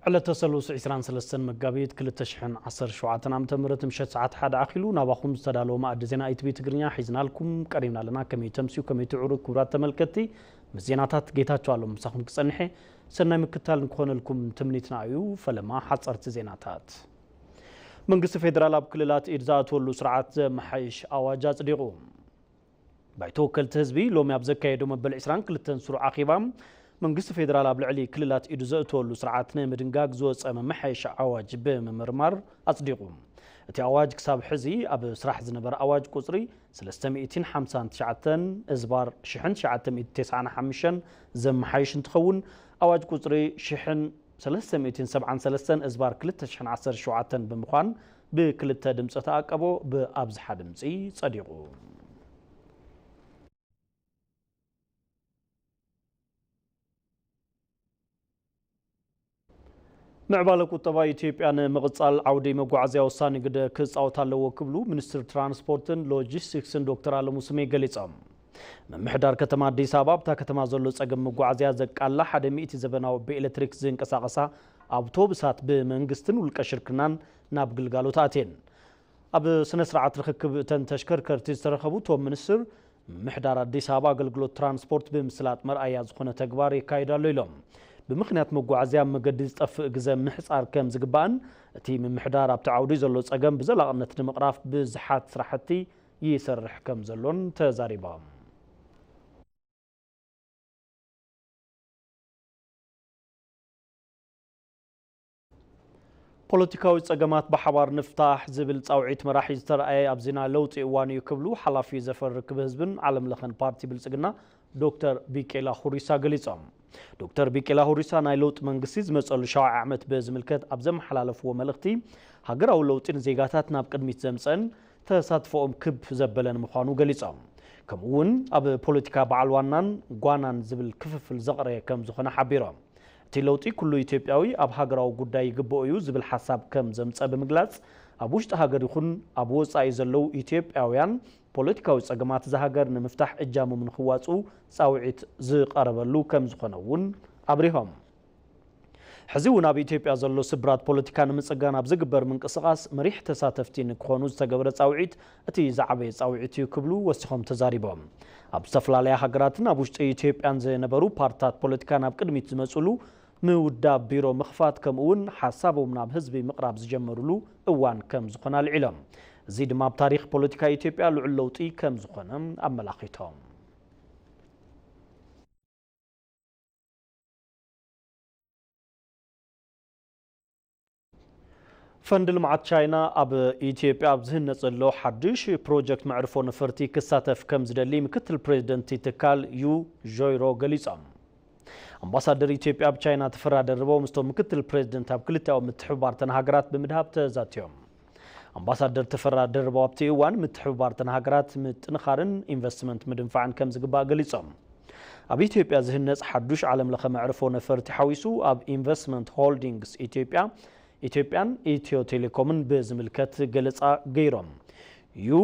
ዕለተ ሰሉስ ዕስራን ሰለስተን መጋቢት ክልተ ሽሕን ዓሰርተ ሸውዓተን ዓመተ ምህረት ምሸት ሰዓት ሓደ ኣኺሉ ናባኹም ዝተዳለወ መኣዲ ዜና ኢቲቪ ትግርኛ ሒዝናልኩም ቀሪብና ኣለና። ከመይ ተምስዩ፣ ከመይ ትዕሩ ክቡራት ተመልከትቲ? ምስ ዜናታት ጌታቸው ኣለሙ ምሳኹም ክጸንሐ ሰናይ ምክታል ንክኾነልኩም ትምኒትና እዩ። ፈለማ ሓጸርቲ ዜናታት። መንግስቲ ፌደራል ኣብ ክልላት ኢድ ዝኣትወሉ ስርዓት ዘመሓይሽ ኣዋጅ ኣጽዲቑ። ባይቶ ወከልቲ ህዝቢ ሎሚ ኣብ ዘካየዶ መበል ዕስራን ክልተን ስሩዕ ኣኼባ፣ መንግስቲ ፌደራል ኣብ ልዕሊ ክልላት ኢዱ ዘእተወሉ ስርዓት ንምድንጋግ ዝወፀ መመሓየሻ ኣዋጅ ብምምርማር ኣፅዲቑ። እቲ ኣዋጅ ክሳብ ሕዚ ኣብ ስራሕ ዝነበረ ኣዋጅ ቁፅሪ ሰለስተ ሚእትን ሓምሳን ትሽዓተን እዝባር ሽሕን ትሽዓተ ሚእትን ተስዓን ሓሙሽተን ዘመሓይሽ እንትኸውን፣ ኣዋጅ ቁፅሪ ሽሕን ሰለስተ ሚእትን ሰብዓን ሰለስተን እዝባር ክልተ ሽሕን ዓሰርተ ሸውዓተን ብምዃን ብክልተ ድምፂ ተኣቀቦ ብኣብዝሓ ድምፂ ጸዲቑ። ምዕባለ ቁጠባ ኢትዮጵያ ንምቕጻል ዓውዲ መጓዓዝያ ወሳኒ ግደ ክጻወት ኣለዎ ክብሉ ሚኒስትር ትራንስፖርትን ሎጂስቲክስን ዶክተር ኣለሙ ስሜ ገሊጾም። ምምሕዳር ከተማ ኣዲስ ኣበባ ኣብታ ከተማ ዘሎ ጸገም መጓዓዝያ ዘቃልላ ሓደ ሚእቲ ዘበናዊ ብኤሌክትሪክ ዝንቀሳቐሳ ኣውቶቡሳት ብመንግስትን ውልቀ ሽርክናን ናብ ግልጋሎት ኣትየን። ኣብ ስነ ስርዓት ርኽክብ እተን ተሽከርከርቲ ዝተረኸቡ እቶም ሚኒስትር፣ ምምሕዳር ኣዲስ ኣበባ ኣገልግሎት ትራንስፖርት ብምስላጥ መርኣያ ዝኾነ ተግባር የካይድ ኣሎ ኢሎም። ብምኽንያት መጓዓዝያ ኣብ መገዲ ዝጠፍእ ግዘ ምሕፃር ከም ዝግባእን እቲ ምምሕዳር ኣብቲ ዓውዲ ዘሎ ፀገም ብዘላቕነት ንምቕራፍ ብዙሓት ስራሕቲ ይሰርሕ ከም ዘሎን ተዛሪቦም። ፖለቲካዊ ጸገማት ብሓባር ንፍታሕ ዝብል ጻውዒት መራሒ ዝተረኣየ ኣብዚ ናይ ለውጢ እዋን እዩ ክብሉ ሓላፊ ዘፈር ርክብ ህዝብን ዓለም ለኸን ፓርቲ ብልጽግና ዶክተር ቢቄላ ሁሪሳ ገሊጾም። ዶክተር ቢቄላ ሁሪሳ ናይ ለውጢ መንግስቲ ዝመጸሉ ሻውዓይ ዓመት ብዝምልከት ኣብ ዘመሓላለፍዎ መልእኽቲ፣ ሃገራዊ ለውጢ ንዜጋታት ናብ ቅድሚት ዘምጸን ተሳትፎኦም ክብ ዘበለን ምዃኑ ገሊጾም። ከምኡ እውን ኣብ ፖለቲካ በዓል ዋናን ጓናን ዝብል ክፍፍል ዘቕረየ ከም ዝኾነ ሓቢሮም። እቲ ለውጢ ኩሉ ኢትዮጵያዊ ኣብ ሃገራዊ ጉዳይ ይግብኦ እዩ ዝብል ሓሳብ ከም ዘምጸ ብምግላጽ፣ ኣብ ውሽጢ ሃገር ይኹን ኣብ ወጻኢ ዘለዉ ኢትዮጵያውያን ፖለቲካዊ ጸገማት እዛ ሃገር ንምፍታሕ እጃሞም ንኽዋጽኡ ጻውዒት ዝቐረበሉ ከም ዝኾነ እውን ኣብሪሆም። ሕዚ እውን ኣብ ኢትዮጵያ ዘሎ ስብራት ፖለቲካ ንምጽጋን ኣብ ዝግበር ምንቅስቓስ መሪሕ ተሳተፍቲ ንክኾኑ ዝተገበረ ጻውዒት እቲ ዝዓበየ ጻውዒት እዩ ክብሉ ወሲኾም ተዛሪቦም። ኣብ ዝተፈላለያ ሃገራትን ኣብ ውሽጢ ኢትዮጵያን ዝነበሩ ፓርትታት ፖለቲካ ናብ ቅድሚት ዝመጽሉ ምውዳብ ቢሮ ምኽፋት ከምኡ እውን ሓሳቦም ናብ ህዝቢ ምቕራብ ዝጀመሩሉ እዋን ከም ዝኾነ ኣልዒሎም። እዚ ድማ ኣብ ታሪኽ ፖለቲካ ኢትዮጵያ ልዑል ለውጢ ከም ዝኾነ ኣመላኺቶም። ፈንድ ልምዓት ቻይና ኣብ ኢትዮጵያ ኣብ ዝህነፅ ዘሎ ሓዱሽ ፕሮጀክት መዕርፎ ነፈርቲ ክሳተፍ ከም ዝደሊ ምክትል ፕሬዚደንት ትካል ዩ ዦይሮ ገሊፆም። ኣምባሳደር ኢትዮጵያ ኣብ ቻይና ተፈራ ደርበው ምስቶም ምክትል ፕሬዚደንት ኣብ ክልቲኣዊ ምትሕብባር እተን ሃገራት ብምድሃብ ተዛትዮም። ኣምባሳደር ተፈራ ደርበው ኣብቲ እዋን ምትሕብባር እተን ሃገራት ምጥንኻርን ኢንቨስትመንት ምድንፋዕን ከም ዝግባእ ገሊፆም። ኣብ ኢትዮጵያ ዝህነፅ ሓዱሽ ዓለም ለኸ መዕርፎ ነፈርቲ ሓዊሱ ኣብ ኢንቨስትመንት ሆልዲንግስ ኢትዮጵያ፣ ኢትዮጵያን ኢትዮ ቴሌኮምን ብዝምልከት ገለፃ ገይሮም። ዩ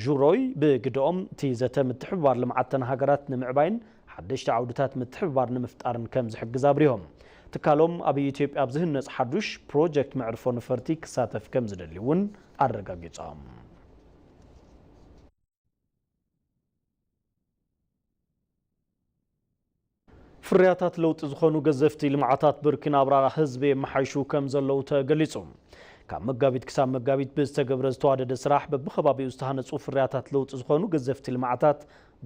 ዡሮይ ብግደኦም እቲ ዘተ ምትሕብባር ልምዓት እተን ሃገራት ንምዕባይን ሓደሽቲ ዓውድታት ምትሕብባር ንምፍጣርን ከም ዝሕግዝ ኣብሪሆም። ትካሎም ኣብ ኢትዮጵያ ኣብ ዝህነፅ ሓዱሽ ፕሮጀክት መዕርፎ ነፈርቲ ክሳተፍ ከም ዝደሊ እውን ኣረጋጊፆም። ፍርያታት ለውጢ ዝኾኑ ገዘፍቲ ልምዓታት ብርኪ ናብራ ህዝቢ የመሓይሹ ከም ዘለዉ ተገሊጹ። ካብ መጋቢት ክሳብ መጋቢት ብዝተገብረ ዝተዋደደ ስራሕ በብኸባቢኡ ዝተሃነጹ ፍርያታት ለውጢ ዝኾኑ ገዘፍቲ ልምዓታት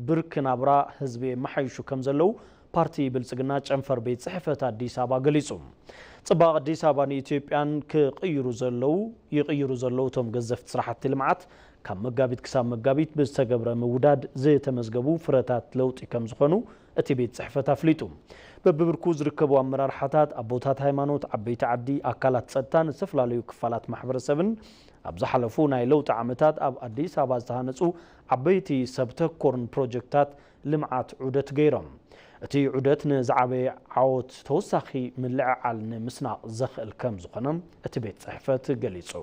ብርኪ ናብራ ህዝቢ የመሓይሹ ከም ዘለዉ ፓርቲ ብልጽግና ጨንፈር ቤት ጽሕፈት ኣዲስ ኣበባ ገሊጹ። ጽባቐ ኣዲስ ኣበባ ንኢትዮጵያን ክቕይሩ ዘለዉ ይቕይሩ ዘለዉ እቶም ገዘፍቲ ስራሕቲ ልምዓት ካብ መጋቢት ክሳብ መጋቢት ብዝተገብረ ምውዳድ ዝተመዝገቡ ፍረታት ለውጢ ከም ዝኾኑ እቲ ቤት ጽሕፈት ኣፍሊጡ። በብብርኩ ዝርከቡ ኣመራርሓታት፣ ኣቦታት ሃይማኖት፣ ዓበይቲ ዓዲ፣ ኣካላት ጸጥታን ዝተፈላለዩ ክፋላት ማሕበረሰብን ኣብ ዝሓለፉ ናይ ለውጢ ዓመታት ኣብ ኣዲስ ኣበባ ዝተሃነጹ ዓበይቲ ሰብ ተኮርን ፕሮጀክታት ልምዓት ዑደት ገይሮም። እቲ ዑደት ንዝዓበየ ዓወት ተወሳኺ ምልዕዓል ንምስናቕ ዘኽእል ከም ዝኾነ እቲ ቤት ጽሕፈት ገሊጹ።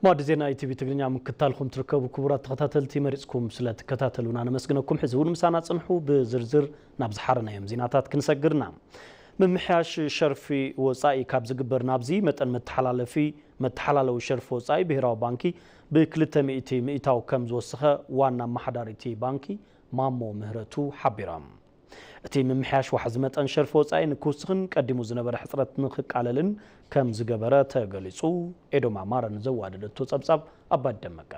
መዋዲ ዜና ኢቲቪ ትግርኛ ምክታልኩም ትርከቡ ክቡራት ተኸታተልቲ፣ መሪጽኩም ስለ ትከታተሉና ነመስግነኩም። ሕዚ እውን ምሳና ጽንሑ። ብዝርዝር ናብ ዝሓረናዮም ዜናታት ክንሰግርና። ምምሕያሽ ሸርፊ ወጻኢ ካብ ዝግበር ናብዚ መጠን መተሓላለፊ፣ መተሓላለዊ ሸርፊ ወጻኢ ብሄራዊ ባንኪ ብ200 ሚእታዊ ከም ዝወሰኸ ዋና ኣመሓዳሪ እቲ ባንኪ ማሞ ምህረቱ ሓቢሮም። እቲ ምምሕያሽ ዋሕዚ መጠን ሸርፊ ወጻኢ ንክውስኽን ቀዲሙ ዝነበረ ሕጽረት ንክቃለልን ከም ዝገበረ ተገሊጹ። ኤዶም ኣማረ ንዘዋደደቶ ጸብጻብ ኣባዲ ደመቀ።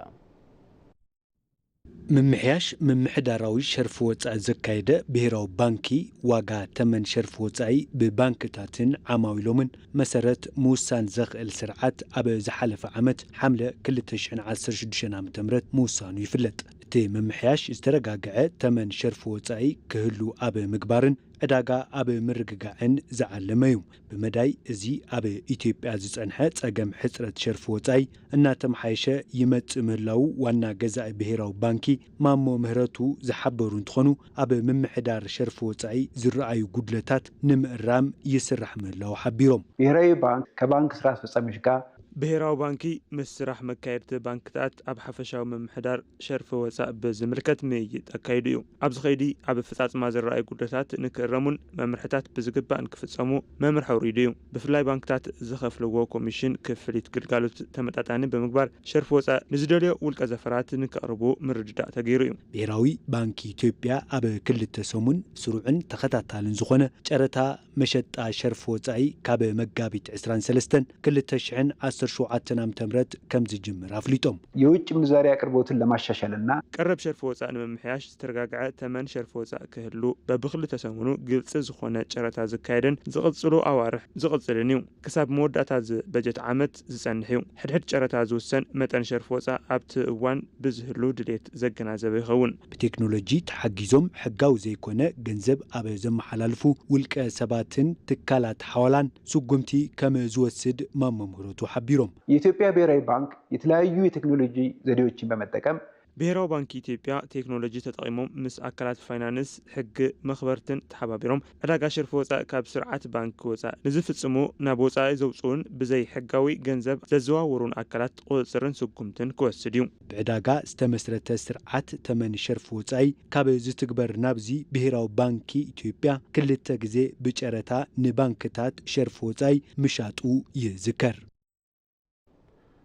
ምምሕያሽ ምምሕዳራዊ ሸርፊ ወጻኢ ዘካየደ ብሄራዊ ባንኪ፣ ዋጋ ተመን ሸርፊ ወጻኢ ብባንክታትን ዓማዊሎምን መሰረት ምውሳን ዘኽእል ስርዓት ኣብ ዝሓለፈ ዓመት ሓምለ ክልተ ሽሕን ዓሰርተ ሽዱሽተን ዓመተ ምህረት ምውሳኑ ይፍለጥ። እቲ ምምሕያሽ ዝተረጋግዐ ተመን ሸርፊ ወጻኢ ክህሉ ኣብ ምግባርን ዕዳጋ ኣብ ምርግጋዕን ዝዓለመ እዩ። ብመዳይ እዚ ኣብ ኢትዮጵያ ዝጸንሐ ጸገም ሕጽረት ሸርፊ ወጻኢ እናተመሓየሸ ይመጽእ ምህላዉ ዋና ገዛኢ ብሄራዊ ባንኪ ማሞ ምህረቱ ዝሓበሩ እንትኾኑ፣ ኣብ ምምሕዳር ሸርፊ ወጻኢ ዝረኣዩ ጉድለታት ንምእራም ይስራሕ ምህላዉ ሓቢሮም። ብሔራዊ ባንክ ከባንክ ስራ አስፈጻሚዎች ጋር ብሄራዊ ባንኪ ምስ ስራሕ መካየድቲ ባንክታት ኣብ ሓፈሻዊ ምምሕዳር ሸርፊ ወጻእ ብዝምልከት ምይይጥ ኣካይዱ እዩ። ኣብዚ ኸይዲ ኣብ ኣፈጻጽማ ዝረኣዩ ጉድለታት ንክእረሙን መምርሕታት ብዝግባእ ንክፍጸሙ መምርሒ ኣውሪዱ እዩ። ብፍላይ ባንክታት ዝኸፍልዎ ኮሚሽን ክፍሊት ግልጋሎት ተመጣጣኒ ብምግባር ሸርፊ ወጻእ ንዝደልዮ ውልቀ ዘፈራት ንከቕርቡ ምርድዳእ ተገይሩ እዩ። ብሄራዊ ባንኪ ኢትዮጵያ ኣብ ክልተ ሰሙን ስሩዕን ተኸታታልን ዝኾነ ጨረታ መሸጣ ሸርፊ ወጻኢ ካብ መጋቢት ዕስራን ሰለስተን ክልተ ሽሕን ዓሰርተ ሸውዓተን ዓመተ ምህረት ከም ዝጅምር ኣፍሊጦም። የውጭ ምንዛሪ አቅርቦትን ለማሻሻልና ቀረብ ሸርፊ ወጻእ ንምምሕያሽ ዝተረጋግዐ ተመን ሸርፊ ወጻእ ክህሉ በብክልተ ሰሙኑ ግልጺ ዝኾነ ጨረታ ዝካየድን ዝቕጽሉ ኣዋርሕ ዝቕጽልን እዩ። ክሳብ መወዳእታ እዚ በጀት ዓመት ዝጸንሕ እዩ። ሕድሕድ ጨረታ ዝውሰን መጠን ሸርፊ ወጻእ ኣብቲ እዋን ብዝህሉ ድሌት ዘገናዘበ ይኸውን። ብቴክኖሎጂ ተሓጊዞም ሕጋዊ ዘይኮነ ገንዘብ ኣብ ዘመሓላልፉ ውልቀ ሰባትን ትካላት ሓዋላን ስጉምቲ ከም ዝወስድ ማሞ ምህረቱ ሓቢሮም። የኢትዮጵያ ብሔራዊ ባንክ የተለያዩ የቴክኖሎጂ ዘዴዎችን በመጠቀም ብሄራዊ ባንክ ኢትዮጵያ ቴክኖሎጂ ተጠቒሞም ምስ ኣካላት ፋይናንስ፣ ሕጊ መኽበርትን ተሓባቢሮም ዕዳጋ ሸርፊ ወጻእ ካብ ስርዓት ባንክ ወጻእ ንዝፍጽሙ፣ ናብ ወጻኢ ዘውጽኡን ብዘይ ሕጋዊ ገንዘብ ዘዘዋውሩን ኣካላት ቁጽጽርን ስጉምትን ክወስድ እዩ። ብዕዳጋ ዝተመስረተ ስርዓት ተመን ሸርፊ ወጻኢ ካብ ዝትግበር ናብዚ ብሄራዊ ባንኪ ኢትዮጵያ ክልተ ግዜ ብጨረታ ንባንክታት ሸርፊ ወጻኢ ምሻጡ ይዝከር።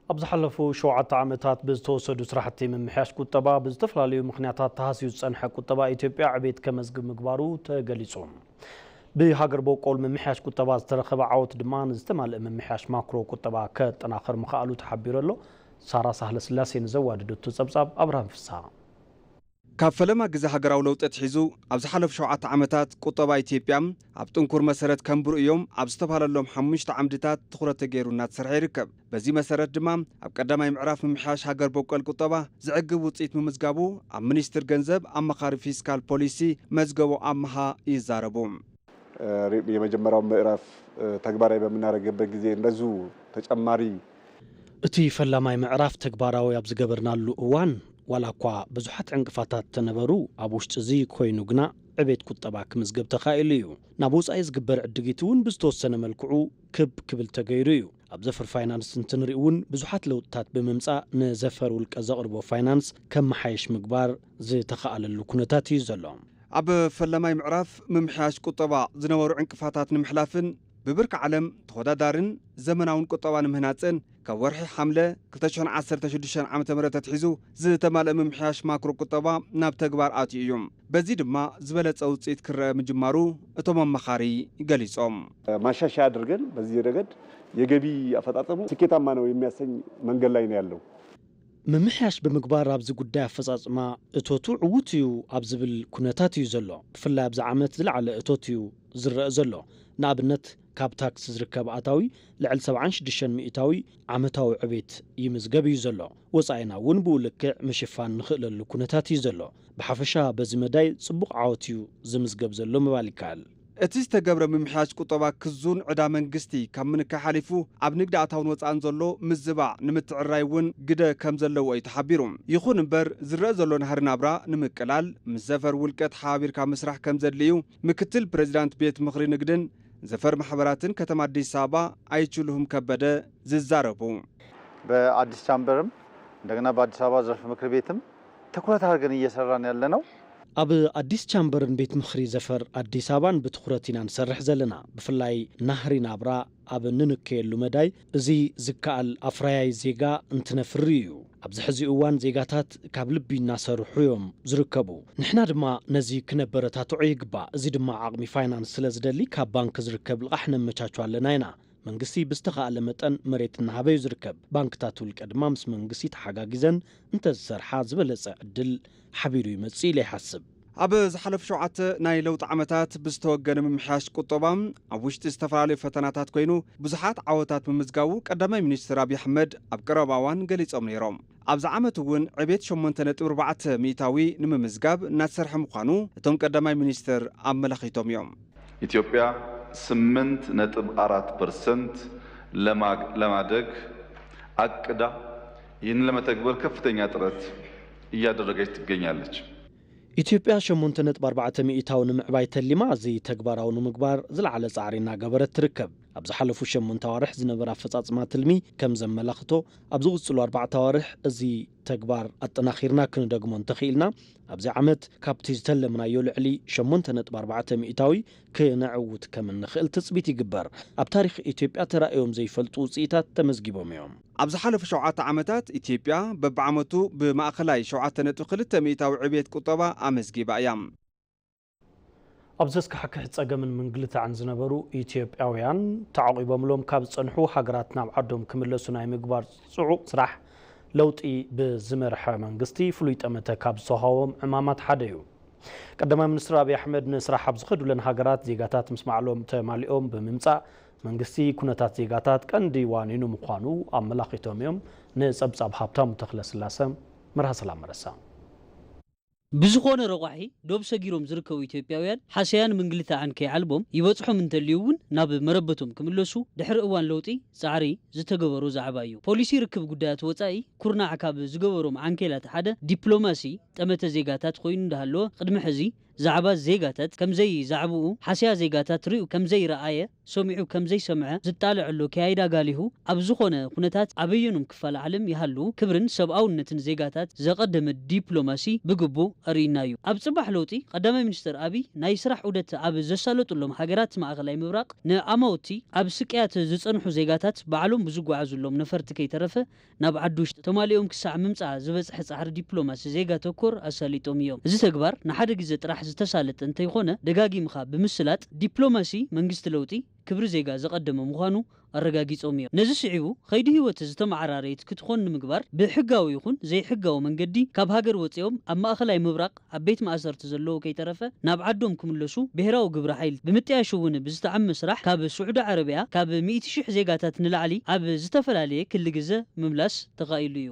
ኣብ ዝሓለፉ ሸውዓተ ዓመታት ብዝተወሰዱ ስራሕቲ ምምሕያሽ ቁጠባ ብዝተፈላለዩ ምኽንያታት ተሃስዩ ዝጸንሐ ቁጠባ ኢትዮጵያ ዕቤት ከመዝግብ ምግባሩ ተገሊጹ። ብሃገር በቆል ምምሕያሽ ቁጠባ ዝተረኸበ ዓወት ድማ ንዝተማልአ ምምሕያሽ ማክሮ ቁጠባ ከጠናኽር ምኽኣሉ ተሓቢሩ ኣሎ። ሳራ ሳህለ ስላሴ ንዘዋደደቶ ጸብጻብ ኣብርሃም ፍስሃ። ካብ ፈለማ ግዜ ሃገራዊ ለውጢ ኣትሒዙ ኣብ ዝሓለፉ ሸውዓተ ዓመታት ቁጠባ ኢትዮጵያ ኣብ ጥንኩር መሰረት ከንብሩ እዮም ኣብ ዝተባህለሎም ሓሙሽተ ዓምድታት ትኹረት ተገይሩ እናተሰርሐ ይርከብ። በዚ መሰረት ድማ ኣብ ቀዳማይ ምዕራፍ ምምሕያሽ ሃገር በቆል ቁጠባ ዘዕግብ ውፅኢት ምምዝጋቡ ኣብ ሚኒስትር ገንዘብ ኣማኻሪ ፊስካል ፖሊሲ መዝገቦ ኣምሃ ይዛረቡ። የመጀመሪያው ምዕራፍ ተግባራዊ በምናደርግበት ጊዜ እንደዚሁ ተጨማሪ እቲ ፈላማይ ምዕራፍ ተግባራዊ ኣብ ዝገበርናሉ እዋን፣ ዋላ እኳ ብዙሓት ዕንቅፋታት ተነበሩ፣ ኣብ ውሽጢ እዚ ኮይኑ ግና ዕቤት ቁጠባ ክምዝገብ ተኻኢሉ እዩ። ናብ ወጻኢ ዝግበር ዕድጊት እውን ብዝተወሰነ መልክዑ ክብ ክብል ተገይሩ እዩ። ኣብ ዘፈር ፋይናንስ እንትንርኢ እውን ብዙሓት ለውጥታት ብምምጻእ ንዘፈር ውልቀ ዘቕርቦ ፋይናንስ ከመሓየሽ ምግባር ዝተኻኣለሉ ኩነታት እዩ ዘሎ። ኣብ ፈለማይ ምዕራፍ ምምሕያሽ ቁጠባ ዝነበሩ ዕንቅፋታት ንምሕላፍን ብብርኪ ዓለም ተወዳዳርን ዘመናውን ቁጠባ ንምህናጽን ካብ ወርሒ ሓምለ ክልተ ሽሕን ዓሰርተ ሽዱሽተን ዓመተ ምህረት ኣትሒዙ ዝተማልአ ምምሕያሽ ማክሮ ቁጠባ ናብ ተግባር ኣትዩ እዩ። በዚ ድማ ዝበለጸ ውጽኢት ክረአ ምጅማሩ እቶም ኣማኻሪ ገሊጾም። ማሻሻያ አድርገን በዚህ ረገድ የገቢ አፈጻጸሙ ስኬታማ ነው የሚያሰኝ መንገድ ላይ ነው ያለው። ምምሕያሽ ብምግባር ኣብዚ ጉዳይ ኣፈጻጽማ እቶቱ ዕዉት እዩ ኣብ ዝብል ኩነታት እዩ ዘሎ። ብፍላይ ኣብዚ ዓመት ዝለዓለ እቶት እዩ ዝረአ ዘሎ። ንኣብነት ካብ ታክስ ዝርከብ ኣታዊ ልዕሊ ሰብዓን ሽዱሽተን ሚእታዊ ዓመታዊ ዕቤት ይምዝገብ እዩ ዘሎ። ወጻኢና እውን ብኡ ልክዕ ምሽፋን ንኽእለሉ ኩነታት እዩ ዘሎ። ብሓፈሻ በዚ መዳይ ጽቡቕ ዓወት እዩ ዝምዝገብ ዘሎ ምባል ይከኣል። እቲ ዝተገብረ ምምሕያሽ ቁጠባ ክዙን ዕዳ መንግስቲ ካብ ምንካይ ሓሊፉ ኣብ ንግዲ ኣታውን ወጻእን ዘሎ ምዝባዕ ንምትዕርራይ እውን ግደ ከም ዘለዎ እዩ ተሓቢሩ። ይኹን እምበር ዝረአ ዘሎ ናህሪ ናብራ ንምቅላል ምስ ዘፈር ውልቀ ተሓባቢርካ ምስራሕ ከም ዘድሊ እዩ ምክትል ፕሬዚዳንት ቤት ምኽሪ ንግድን ዘፈር ማሕበራትን ከተማ ኣዲስ ኣበባ ኣይችሉህም ከበደ ዝዛረቡ። በአዲስ ቻምበርም እንደገና በአዲስ አበባ ዘርፍ ምክር ቤትም ትኩረት አድርገን እየሰራን ያለ ነው። ኣብ ኣዲስ ቻምበርን ቤት ምኽሪ ዘፈር ኣዲስ ኣበባን ብትኹረት ኢና ንሰርሕ ዘለና። ብፍላይ ናህሪ ናብራ ኣብ እንንከየሉ መዳይ፣ እዚ ዝከኣል ኣፍራያይ ዜጋ እንትነፍሪ እዩ። ኣብዚ ሕዚ እዋን ዜጋታት ካብ ልቢ እናሰርሑ እዮም ዝርከቡ። ንሕና ድማ ነዚ ክነበረታትዖ ይግባእ። እዚ ድማ ዓቕሚ ፋይናንስ ስለ ዝደሊ፣ ካብ ባንክ ዝርከብ ልቓሕ ነመቻቹ ኣለና ኢና። መንግስቲ ብዝተኻእለ መጠን መሬት እናሃበ እዩ ዝርከብ። ባንክታት ውልቀ ድማ ምስ መንግስቲ ተሓጋጊዘን እንተዝሰርሓ ዝበለጸ ዕድል ሓቢሩ ይመጽእ ኢለ ይሓስብ። ኣብ ዝሓለፉ ሸውዓተ ናይ ለውጢ ዓመታት ብዝተወገነ ምምሕያሽ ቁጠባ፣ ኣብ ውሽጢ ዝተፈላለዩ ፈተናታት ኮይኑ ብዙሓት ዓወታት ምምዝጋቡ ቀዳማይ ሚኒስትር ኣብይ ኣሕመድ ኣብ ቀረባ እዋን ገሊጾም ነይሮም። ኣብዚ ዓመት እውን ዕቤት ሸሞንተ ነጥቢ ኣርባዕተ ሚእታዊ ንምምዝጋብ እናተሰርሐ ምዃኑ እቶም ቀዳማይ ሚኒስትር ኣመላኺቶም እዮም። ኢትዮጵያ ስምንት ነጥብ አራት ፐርሰንት ለማደግ አቅዳ ይህን ለመተግበር ከፍተኛ ጥረት እያደረገች ትገኛለች። ኢትዮጵያ ሸሞንተ ነጥቢ ኣርባዕተ ሚእታዊ ንምዕባይ ተሊማ እዚ ተግባራዊ ንምግባር ዝለዓለ ጻዕሪ እናገበረት ትርከብ። ኣብ ዝሓለፉ ሸሞንተ ኣዋርሕ ዝነበረ ኣፈጻጽማ ትልሚ ከም ዘመላኽቶ፣ ኣብ ዝቕጽሉ ኣርባዕተ ኣዋርሕ እዚ ተግባር ኣጠናኺርና ክንደግሞ እንተኽኢልና፣ ኣብዚ ዓመት ካብቲ ዝተለምናዮ ልዕሊ ሸሞንተ ነጥቢ ኣርባዕተ ሚእታዊ ክነዕውት ከም እንኽእል ትጽቢት ይግበር። ኣብ ታሪኽ ኢትዮጵያ ተራእዮም ዘይፈልጡ ውጽኢታት ተመዝጊቦም እዮም። ኣብ ዝሓለፉ ሸውዓተ ዓመታት ኢትዮጵያ በብዓመቱ ብማእኸላይ ሸውዓተ ነጥቢ ክልተ ሚእታዊ ዕብየት ቁጠባ ኣመዝጊባ እያ። ኣብ ዘስካሕክሕ ጸገምን ምንግልታዕን ዝነበሩ ኢትዮጵያውያን ተዓቒቦምሎም ካብ ዝጸንሑ ሃገራት ናብ ዓዶም ክምለሱ ናይ ምግባር ጽዑቕ ስራሕ ለውጢ ብዝመርሐ መንግስቲ ፍሉይ ጠመተ ካብ ዝተዋህቦም ዕማማት ሓደ እዩ። ቀዳማይ ሚኒስትር ኣብይ ኣሕመድ ንስራሕ ኣብ ዝኸዱለን ሃገራት ዜጋታት ምስ ባዕሎም ተማሊኦም ብምምጻእ መንግስቲ ኩነታት ዜጋታት ቀንዲ ዋኒኑ ምዃኑ ኣመላኺቶም እዮም። ንጸብጻብ ሃብታሙ ተኽለስላሰ፣ መርሃ ሰላም መረሳ። ብዝኾነ ረቋሒ ዶብ ሰጊሮም ዝርከቡ ኢትዮጵያውያን ሓሰያን ምንግልታዕን ከይዓልቦም ይበጽሖም እንተልዩ እውን ናብ መረበቶም ክምለሱ ድሕሪ እዋን ለውጢ ጻዕሪ ዝተገበሮ ዛዕባ እዩ። ፖሊሲ ርክብ ጉዳያት ወጻኢ ኩርናዕ ካብ ዝገበሮም ዓንኬላት ሓደ ዲፕሎማሲ ጠመተ ዜጋታት ኮይኑ እንዳሃለወ ቅድሚ ሕዚ ዛዕባ ዜጋታት ከምዘይ ዛዕብኡ ሓስያ ዜጋታት ሪኡ ከምዘይ ረኣየ ሰሚዑ ከምዘይ ሰምዐ ዝጣልዐሉ ኣካያይዳ ጋሊሁ ኣብ ዝኾነ ኩነታት ኣበየኑም ክፋል ዓለም ይሃሉ ክብርን ሰብኣውነትን ዜጋታት ዘቐደመ ዲፕሎማሲ ብግቡእ ኣርኢና እዩ። ኣብ ጽባሕ ለውጢ ቀዳማይ ሚኒስተር ኣብይ ናይ ስራሕ ዑደት ኣብ ዘሳለጡሎም ሃገራት ማእኸላይ ምብራቕ ንኣማውቲ ኣብ ስቅያት ዝጸንሑ ዜጋታት ባዕሎም ብዝጓዓዙሎም ነፈርቲ ከይተረፈ ናብ ዓዲ ውሽጢ ተማሊኦም ክሳዕ ምምጻእ ዝበጽሐ ጻዕሪ ዲፕሎማሲ ዜጋ ተኮር ኣሳሊጦም እዮም። እዚ ተግባር ንሓደ ግዜ ጥራሕ ዝተሳለጠ እንተይኾነ ደጋጊምኻ ብምስላጥ ዲፕሎማሲ መንግስቲ ለውጢ ክብሪ ዜጋ ዘቐደመ ምዃኑ ኣረጋጊጾም እዮም። ነዚ ስዒቡ ኸይዲ ህይወት ዝተመዓራረየት ክትኾን ንምግባር ብሕጋዊ ይኹን ዘይሕጋዊ መንገዲ ካብ ሃገር ወጺኦም ኣብ ማእኸላይ ምብራቕ ኣብ ቤት ማእሰርቲ ዘለዉ ከይተረፈ ናብ ዓዶም ክምለሱ ብሄራዊ ግብረ ሓይል ብምጥያሽ እውን ብዝተዓመ ስራሕ ካብ ስዑዲ ዓረብያ ካብ ሚእቲ ሽሕ ዜጋታት ንላዕሊ ኣብ ዝተፈላለየ ክሊ ግዘ ምምላስ ተኻኢሉ እዩ።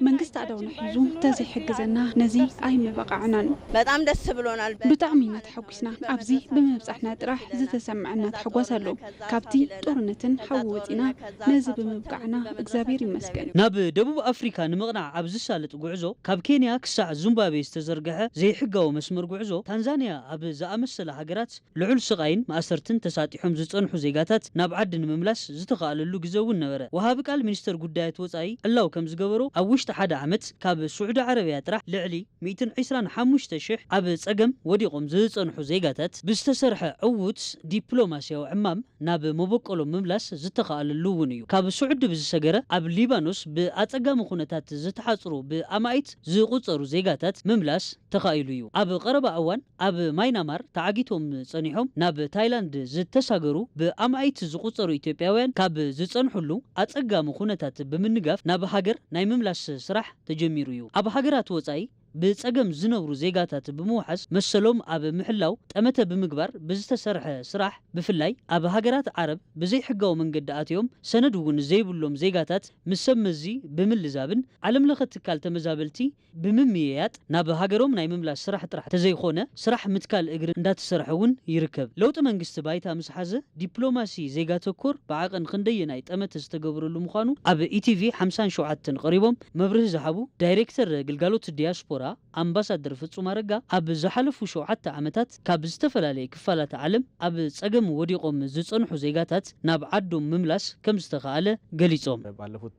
መንግስቲ ኣእዳውና ሒዙ ተዘይሕግዘና ነዚ ኣይምበቃዕናን። በጣም ደስ ብሎናል። ብጣዕሚ ኢና ተሓጒስና። ኣብዚ ብምብጻሕና ጥራሕ ዝተሰምዐና ታሕጓስ ኣሎ። ካብቲ ጦርነትን ሓዊ ወጺና ነዚ ብምብቃዕና እግዚኣብሔር ይመስገን። ናብ ደቡብ ኣፍሪካ ንምቕናዕ ኣብ ዝሳለጥ ጉዕዞ ካብ ኬንያ ክሳዕ ዙምባቤ ዝተዘርግሐ ዘይሕጋዊ መስመር ጉዕዞ ታንዛንያ ኣብ ዝኣመሰላ ሃገራት ልዑል ስቓይን ማእሰርትን ተሳጢሖም ዝጸንሑ ዜጋታት ናብ ዓዲ ንምምላስ ዝተኻእለሉ ግዘ እውን ነበረ። ወሃቢ ቃል ሚኒስተር ጉዳያት ወጻኢ ዕላው ከም ዝገበሮ ኣብ ውሽጢ ሓደ ዓመት ካብ ስዑዲ ዓረብያ ጥራሕ ልዕሊ ሚእትን ዕስራን ሓሙሽተ ሽሕ ኣብ ጸገም ወዲቖም ዝጸንሑ ዜጋታት ብዝተሰርሐ ዕዉት ዲፕሎማስያዊ ዕማም ናብ መበቆሎም ምምላስ ዝተኻእለሉ እውን እዩ። ካብ ስዑዲ ብዝሰገረ ኣብ ሊባኖስ ብኣጸጋሚ ኩነታት ዝተሓጽሩ ብኣማኢት ዝቑጸሩ ዜጋታት ምምላስ ተኻኢሉ እዩ። ኣብ ቐረባ እዋን ኣብ ማይናማር ተዓጊቶም ጸኒሖም ናብ ታይላንድ ዝተሳገሩ ብኣማኢት ዝቑጸሩ ኢትዮጵያውያን ካብ ዝጸንሕሉ ኣጸጋሚ ኩነታት ብምንጋፍ ናብ ሃገር ናይ ምምላስ ስራሕ ተጀሚሩ እዩ። ኣብ ሃገራት ወጻኢ ብጸገም ዝነብሩ ዜጋታት ብምውሓስ መሰሎም ኣብ ምሕላው ጠመተ ብምግባር ብዝተሰርሐ ስራሕ ብፍላይ ኣብ ሃገራት ዓረብ ብዘይሕጋዊ መንገዲ ኣትዮም ሰነድ እውን ዘይብሎም ዜጋታት ምስ ሰብ መዚ ብምልዛብን ዓለም ለኸ ትካል ተመዛበልቲ ብምምይያጥ ናብ ሃገሮም ናይ ምምላስ ስራሕ ጥራሕ ተዘይኾነ ስራሕ ምትካል እግሪ እንዳተሰርሐ እውን ይርከብ። ለውጢ መንግስቲ ባይታ ምስ ሓዘ ዲፕሎማሲ ዜጋ ተኮር ብዓቐን ክንደየናይ ጠመተ ዝተገበረሉ ምዃኑ ኣብ ኢቲቪ ሓምሳን ሸውዓተን ቀሪቦም መብርሂ ዝሃቡ ዳይሬክተር ግልጋሎት ዲያስፖራ ኣምባሳደር ፍጹም ኣረጋ፣ ኣብ ዝሓለፉ ሸውዓተ ዓመታት ካብ ዝተፈላለየ ክፋላት ዓለም ኣብ ጸገም ወዲቖም ዝጸንሑ ዜጋታት ናብ ዓዶም ምምላስ ከም ዝተኻኣለ ገሊጾም። ባለፉት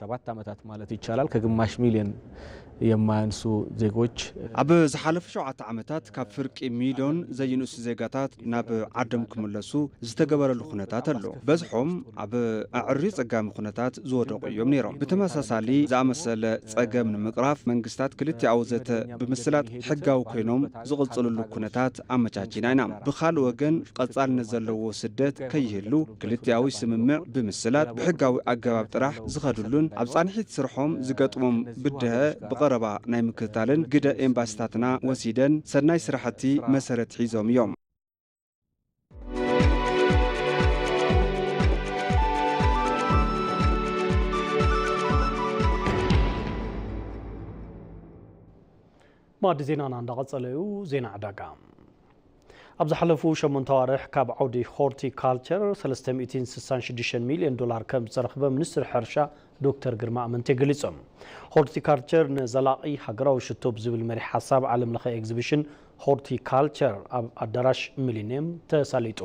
ሰባት ዓመታት ማለት ይቻላል፣ ከግማሽ ሚሊዮን የማያንሱ ዜጎች ኣብ ዝሓለፉ ሸውዓተ ዓመታት ካብ ፍርቂ ሚሊዮን ዘይንእሱ ዜጋታት ናብ ዓዶም ክምለሱ ዝተገበረሉ ኩነታት ኣሎ። በዝሖም ኣብ ኣዕርዩ ጸጋሚ ኩነታት ዝወደቑ እዮም ነይሮም። ብተመሳሳሊ ዝኣመሰለ ጸገም ንምቕራፍ መንግስታት ክልቲኣዊ ዘተ ብምስላጥ ሕጋዊ ኮይኖም ዝቕጽልሉ ኩነታት ኣመቻቺና ኢና። ብኻልእ ወገን ቀጻልነት ዘለዎ ስደት ከይህሉ ክልቲኣዊ ስምምዕ ብምስላጥ ብሕጋዊ ኣገባብ ጥራሕ ዝኸድሉን ኣብ ጻንሒት ስርሖም ዝገጥሞም ብድሀ ብቐረባ ናይ ምክትታልን ግደ ኤምባሲታትና ወሲደን ሰናይ ስራሕቲ መሰረት ሒዞም እዮም። ማዕዲ ዜናና እንዳቐጸለ እዩ። ዜና ዕዳጋ። ኣብ ዝሓለፉ ሸሞንተ ኣዋርሕ ካብ ዓውዲ ሆርቲካልቸር ሰለስተ ሚእትን ስሳን ሽዱሽተን ሚልዮን ዶላር ከም ዝተረኽበ ሚኒስትር ሕርሻ ዶክተር ግርማ ኣመንቴ ገሊጾም። ሆርቲካልቸር ንዘላቒ ሃገራዊ ሽቶ ብዝብል መሪሕ ሓሳብ ዓለም ለኸ ኤግዚቢሽን ሆርቲካልቸር ኣብ ኣዳራሽ ሚሊኒየም ተሳሊጡ።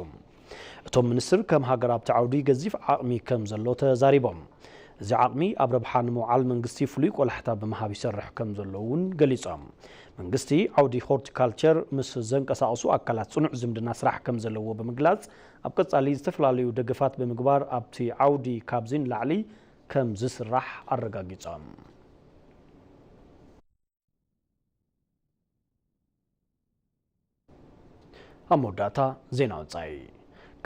እቶም ሚኒስትር ከም ሃገር ኣብቲ ዓውዲ ገዚፍ ዓቕሚ ከም ዘሎ ተዛሪቦም። እዚ ዓቕሚ ኣብ ረብሓ ንምውዓል መንግስቲ ፍሉይ ቆላሕታ ብምሃብ ይሰርሕ ከም ዘሎ እውን ገሊጾም። መንግስቲ ዓውዲ ሆርቲካልቸር ምስ ዘንቀሳቕሱ ኣካላት ጽኑዕ ዝምድና ስራሕ ከም ዘለዎ ብምግላጽ ኣብ ቀጻሊ ዝተፈላለዩ ደገፋት ብምግባር ኣብቲ ዓውዲ ካብዚ ንላዕሊ ከም ዝስራሕ ኣረጋጊጾም። ኣብ መወዳእታ ዜና ወጻኢ።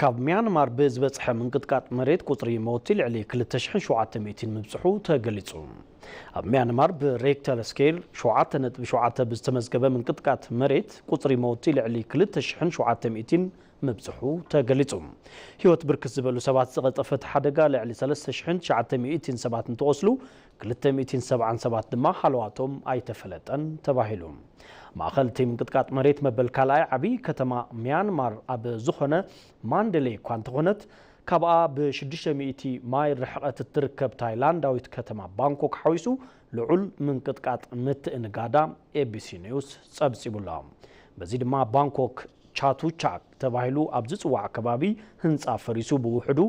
ካብ ሚያንማር ብዝበጽሐ ምንቅጥቃጥ መሬት ቁጽሪ መውቲ ልዕሊ ክልተ ሽሕን ሸውዓተ ሚእትን ምብጽሑ ተገሊጹ። ኣብ ሚያንማር ብሬክተር ስኬል ሸውዓተ ነጥቢ ሸውዓተ ብዝተመዝገበ ምንቅጥቃጥ መሬት ቁጽሪ መውቲ ልዕሊ ክልተ ሽሕን ሸውዓተ ሚእትን ምብጽሑ ተገሊጹ። ህይወት ብርክት ዝበሉ ሰባት ዝቐጠፈ እቲ ሓደጋ ልዕሊ ሰለስተ ሽሕን ትሽዓተ ሚእትን ሰባት እንትቖስሉ፣ ክልተ ሚእትን ሰብዓን ሰባት ድማ ሃለዋቶም ኣይተፈለጠን ተባሂሉ። ማእኸል እቲ ምንቅጥቃጥ መሬት መበል ካልኣይ ዓብዪ ከተማ ሚያንማር ኣብ ዝኾነ ማንደሌይ እኳ እንተኾነት፣ ካብኣ ብሽዱሽተ ሚእቲ ማይል ርሕቐት እትርከብ ታይላንዳዊት ከተማ ባንኮክ ሓዊሱ ልዑል ምንቅጥቃጥ ምትእንጋዳ ኤቢሲ ኒውስ ጸብጺቡሎ። በዚ ድማ ባንኮክ ቻቱቻክ ተባሂሉ ኣብ ዝጽዋዕ ከባቢ ህንጻ ፈሪሱ ብውሕዱ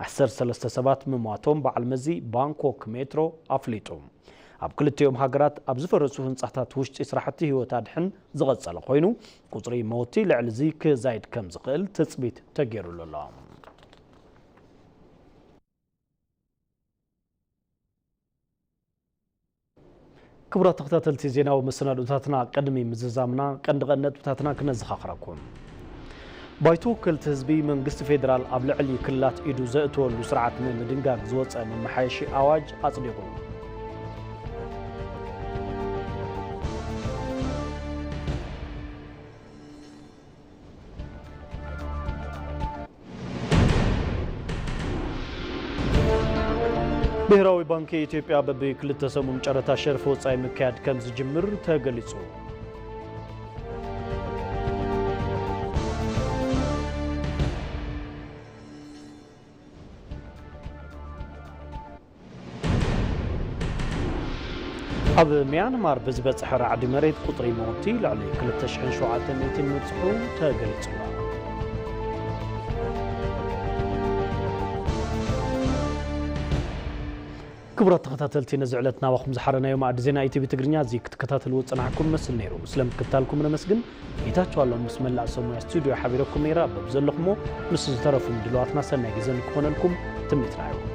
ዓሰርተ ሰለስተ ሰባት ምሟቶም በዓል መዚ ባንኮክ ሜትሮ ኣፍሊጡ። ኣብ ክልቲኦም ሃገራት ኣብ ዝፈረሱ ህንጻታት ውሽጢ ስራሕቲ ህይወት ኣድሕን ዝቐጸለ ኮይኑ፣ ቁጽሪ መወቲ ልዕሊ እዚ ክዛይድ ከም ዝኽእል ትጽቢት ተገይሩሉ ኣሎ። ክቡራት ተኸታተልቲ፣ ዜናዊ መሰናዶታትና ቅድሚ ምዝዛምና ቀንዲ ቀንዲ ነጥብታትና ክነዘኻኽረኩም። ባይቶ ወከልቲ ህዝቢ መንግስቲ ፌዴራል ኣብ ልዕሊ ክልላት ኢዱ ዘእተወሉ ስርዓት ንምድንጋግ ዝወፀ መመሓየሺ ኣዋጅ ኣፅዲቑ። ብሄራዊ ባንኪ ኢትዮጵያ በቢ ክልተ ሰሙን ጨረታ ሸርፊ ወጻኢ ምክያድ ከም ዝጅምር ተገሊጹ። ኣብ ሚያንማር ብዝበጽሐ ራዕዲ መሬት ቁጽሪ መውቲ ልዕሊ ክልተ ሽሕን ሸውዓተ ሚእትን ምብጽሑ ተገሊጹ። ክቡራት ተኸታተልቲ፣ ነዚ ዕለት ናባኹም ዝሓረናዮ ማዕዲ ዜና ኢቲቪ ትግርኛ እዚ ክትከታተልዎ ዝጸናሕኩም መስል ነይሩ። ስለ ምክትታልኩም ነመስግን። ጌታቸው ኣለሙ ምስ መላእ ሰብ ሞያ ስቱድዮ ሓቢረኩም ነይረ። በብዘለኹሞ ምስ ዝተረፉ ምድላዋትና ሰናይ ግዜ ንክኾነልኩም ትምኒትና እዩ።